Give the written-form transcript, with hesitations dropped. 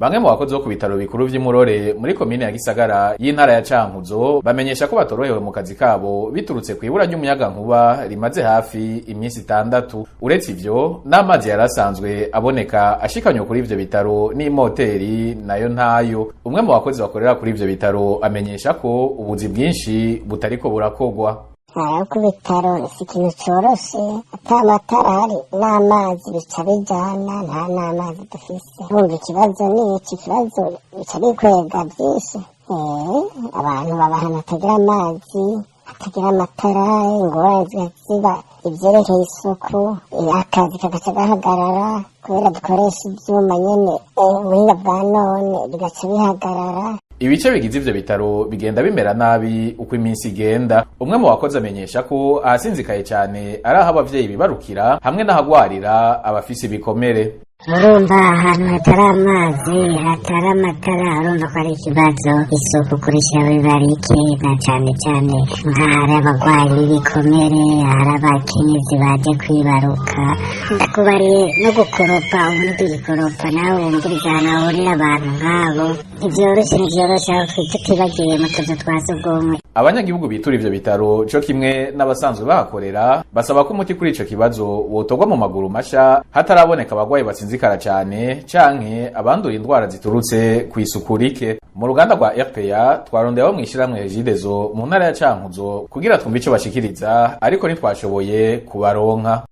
Bamwe mu bakozi bo ku bitaro bikuru vy'Imurore muri komine ya Gisagara y'intara ya Cankuzo bamenyesha ko batorohewe mu kazi kabo biturutse kw'ibura ry'umuyagankuba rimaze hafi iminsi 6. Uretse ivyo, n'amazi yarasanzwe aboneka ashikanywe kuri ivyo bitaro n'imoteri nayo ntayo. Umwe mu bakozi bakorera kuri ivyo bitaro amenyesha ko ubuzi bwinshi butariko burakogwa. Aho ku bitaro si ikintu coroshe, ata matara ahari n'amazi bica bijana, nta n'amazi dufise. Urumva ikibazo ni iki, ikibazo bica bikwega vyinshi. Abantu baba ahantu hatagira amazi, hatagira amatara, ingorane ziba ivyerekeye isuku, akazi kagaca gahagarara kubera dukoresha ivyuma nyene, ubuhinga bwa none bigaca bihagarara. Ibice bigize ivyo bitaro bigenda bimera nabi uko iminsi igenda. Umwe mu bakozi amenyesha ko ahasinzikaye cane ari aho abavyeyi bibarukira hamwe n'ahagwarira abafise ibikomere. Urumva ahantu hatari amazi, hatari amatara, urumva ko ari ikibazo. Isuku kurishira biba rike, na cane cane nk'ahari abagwayi b'ibikomere, ahari abakenyezi baje kwibaruka. Ndakubariye no gukoropa, ubu ntitugikoropa, nawe wumviriza ahantu hahurira abantu nk'abo. Ntivyoroshe, ntivyoroshe, aho tutibagiye mu tuzu twa sugumwe. Abanyagihugu bitura ivyo bitaro co kimwe n'abasanzwe bahakorera basaba ko umuti kuri ico kibazo wotorwa mu maguru masha hataraboneka abagwayi basinzikara cane canke abandura indwara ziturutse kw'isuku rike. Mu ruganda rwa RPA twarondeye abo mw'ishirahamwe Regideso mu ntara ya Cankuzo kugira twumve ico bashikiriza, ariko ntitwashoboye kubaronka.